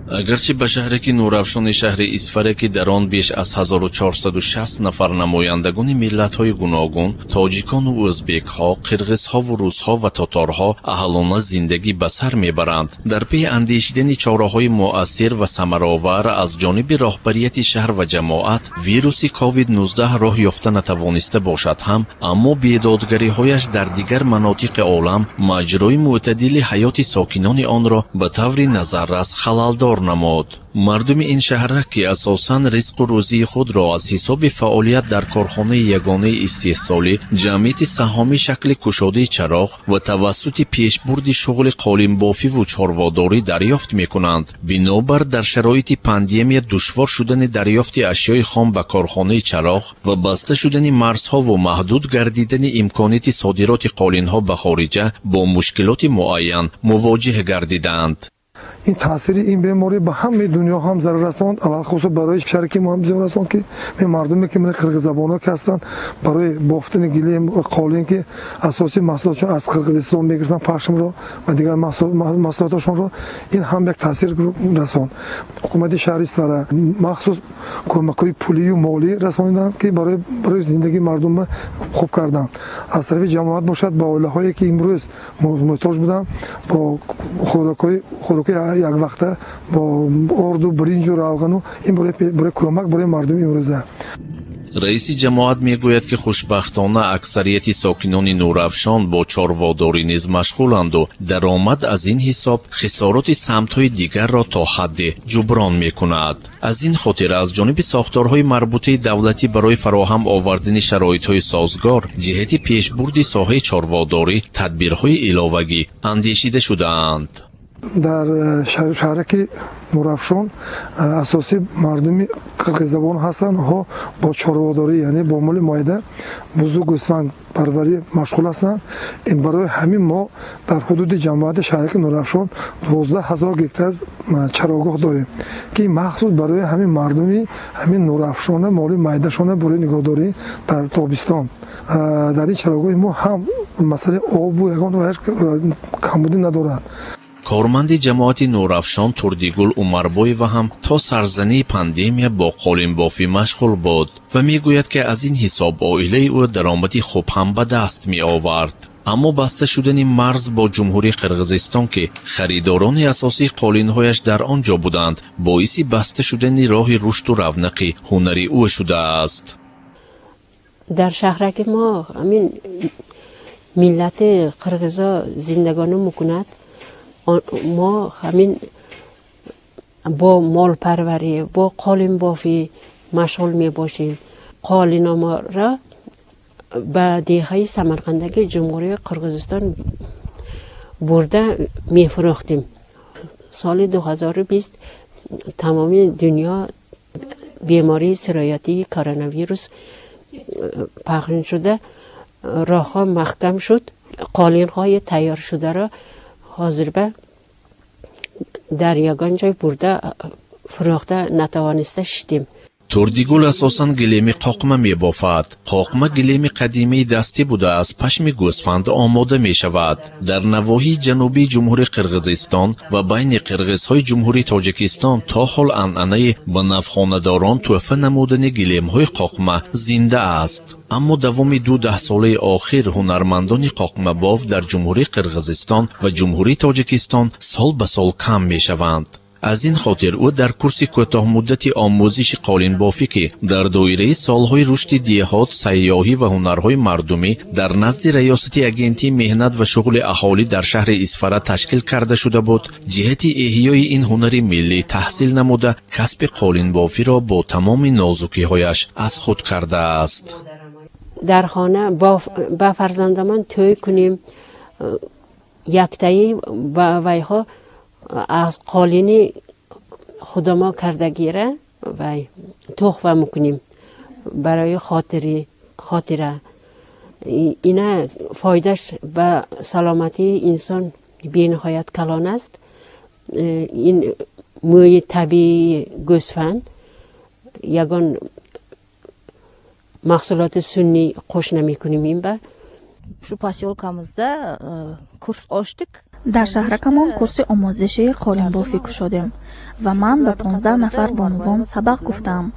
Агарчи ба шаҳраки Нурафшони шаҳри Исфара, ки дар он беш аз 1460 нафар намояндагони миллатҳои гуногун, тоҷикону ӯзбекҳо, қирғизҳову русҳо ва тоторҳо аҳлона зиндагӣ ба сар мебаранд, дар пеи андешидани чораҳои муассир ва самаровар аз ҷониби роҳбарияти шаҳр ва ҷамоат вируси COVID-19 роҳ ёфта натавониста бошад ҳам, аммо бедодгариҳояш дар дигар манотиқи олам маҷрои мӯътадили ҳаёти сокинони онро ба таври назаррас халалдор намуд. Мардуми ин шаҳрак, ки асосан ризқу рӯзии худро аз ҳисоби фаъолият дар корхонаи ягонаи истеҳсолӣ, ҷамъияти саҳомӣ шакли кушодаи «Чароғ» ва тавассути пешбурди шуғли қолинбофиву чорводорӣ дарёфт мекунанд, бинобар дар шароити пандемия душвор шудани дарёфти ашёи хом ба корхонаи «Чароғ» ва баста шудани марзҳову маҳдуд гардидани имконияти содироти қолинҳо ба хориҷа бо мушкилоти муайян мувоҷиҳ гардидаанд. Ин таъсири ин беморӣ ба ҳамаи дунё ҳам зарар расонд, алалхусус барои шаҳре мо ҳам зиён расонд, ки мардуме ки қирғиззабонҳо ки ҳастанд, барои бофтани гилем ва қолин, ки асосии маҳсулотшон аз Қирғизистон мегирифтанд, пашмро ва дигар маҳсулоташонро, ин ҳам як таъсир расонд. Ҳукумати шаҳри Исфара махсус кӯмакҳои пулию молӣ расониданд, ки барои зиндагии мардум хуб карданд. Аз тарафи ҷамоат бошад, ба оилаҳое ки имрӯз муҳтоҷ буданд, бо хӯрокҳои яквақта, бо орду, биринҷу равғану ин барои кӯмак барои мардуми имрӯза. Раиси ҷамоат мегӯяд, ки хушбахтона аксарияти сокинони Нурафшон бо чорводорӣ низ машғуланду даромад аз ин ҳисоб хисороти самтҳои дигарро то ҳадде ҷуброн мекунад. Аз ин хотир аз ҷониби сохторҳои марбутаи давлатӣ барои фароҳам овардани шароитҳои созгор ҷиҳати пешбурди соҳаи чорводорӣ тадбирҳои иловагӣ андешида шудаанд. Дар шаҳраки Нурафшон асосӣ мардуми қирғиззабон ҳастанд. Онҳо бо чорводорӣ, яъне бо моли моида, бузу, гӯсфанд парварӣ машғул ҳастанд. Барои ҳамин мо дар ҳудуди ҷамоати шаҳраки Нурафшон 12 000 гектар чарогоҳ дорем, ки махсус барои ҳамин мардуми ҳамин Нурафшона, моли майдашона барои нигоҳдорӣ дар тобистон. Дар ин чарогоҳи мо ҳам масъалаи обу ягон камбудӣ надорад. Корманди ҷамоати Нурафшон Турдигул Умарбоева ҳам то сарзании пандемия бо қолинбофӣ машғул буд ва мегӯяд, ки аз ин ҳисоб оилаи ӯ даромади хуб ҳам ба даст меовард. Аммо баста шудани марз бо Ҷумҳурии Қирғизистон, ки харидорони асосии қолинҳояш дар он ҷо буданд, боиси баста шудани роҳи рушду равнақи ҳунари ӯ шудааст. Дар шаҳраки мо ҳамин миллати қирғизо зиндагонӣ мекунад. Мо ҳамин бо молпарварӣ, бо қолинбофӣ машғул мебошем. Қолиноморо ба деҳаи Самарқандаги Ҷумҳурии Қирғизистон бурда мефурӯхтем. Соли 2020 тамоми дунё бемории сироятии коронавирус паҳн шуда, роҳҳо маҳкам шуд. Қолинҳои тайёршударо ҳозирба дар ягон ҷой бурда фурӯхта натавониста шидем. Турдигул асосан гилеми қоқма мебофад. Қоқма гилеми қадимаи дастӣ буда, аз пашми гӯсфанд омода мешавад. Дар навоҳии ҷанубии Ҷумҳурии Қирғизистон ва байни қирғизҳои Ҷумҳурии Тоҷикистон то ҳол анъанаи ба навхонадорон тӯҳфа намудани гилемҳои қоқма зинда аст. Аммо давоми ду даҳсолаи охир ҳунармандони қоқмабоф дар Ҷумҳурии Қирғизистон ва Ҷумҳурии Тоҷикистон сол ба сол кам мешаванд. Аз ин хотир ӯ дар курси кӯтоҳмуддати омӯзиши қолинбофӣ, ки дар доираи солҳои рушди деҳот, сайёҳӣ ва ҳунарҳои мардумӣ дар назди Раёсати Агентии меҳнат ва шуғли аҳолӣ дар шаҳри Исфара ташкил карда шуда буд, ҷиҳати эҳёи ин ҳунари миллӣ таҳсил намуда, касби қолинбофиро бо тамоми нозукиҳояш аз худ кардааст. Дар хона ба фарзандамон тӯй кунем, яктаи ба вайҳо аз қолини худамо кардагира вай тӯҳфа мекунем барои хотири хотира. Ина фоидаш ба саломатии инсон бениҳоят калон аст. Ин мӯи табиии гӯсфанд, ягон маҳсулоти суннӣ қош намекунем ин ба. Shu посёлка mizda kurs ochdik. Дар шаҳракамон курси омӯзиши қолинбофӣ кушодем ва ман ба 15 нафар бонувон сабақ гуфтаам.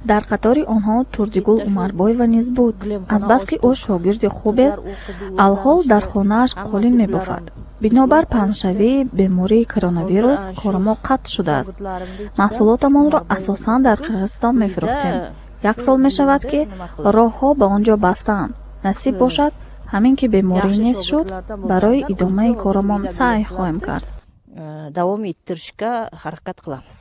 Дар қатори онҳо Турдигул Умарбоева низ буд. Азбаски ӯ шогирди хубест, алҳол дар хонааш қолин мебофад. Бинобар паҳншавии бемории коронавирус кори мо қатъ шудааст. Маҳсулотамонро асосан дар Қирғизистон мефурӯхтем. Як сол мешавад, ки роҳҳо ба он ҷо бастаанд. Насиб бошад, ҳамин ки беморӣ нест шуд, барои идомаи корамон саъй хоҳем кард. Davom ettirishga harakat qilamiz.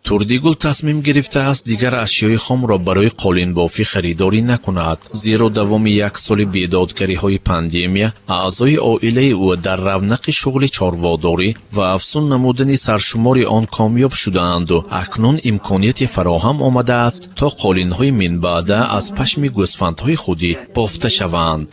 Турдигул тасмим гирифтааст, дигар ашёи хомро барои қолинбофӣ харидорӣ накунад, зеро давоми як соли бедодгариҳои пандемия аъзои оилаи ӯ дар равнақи шуғли чорводорӣ ва афзун намудани саршумори он комёб шудаанду акнун имконияте фароҳам омадааст, то қолинҳои минбаъда аз пашми гӯсфандҳои худӣ бофта шаванд.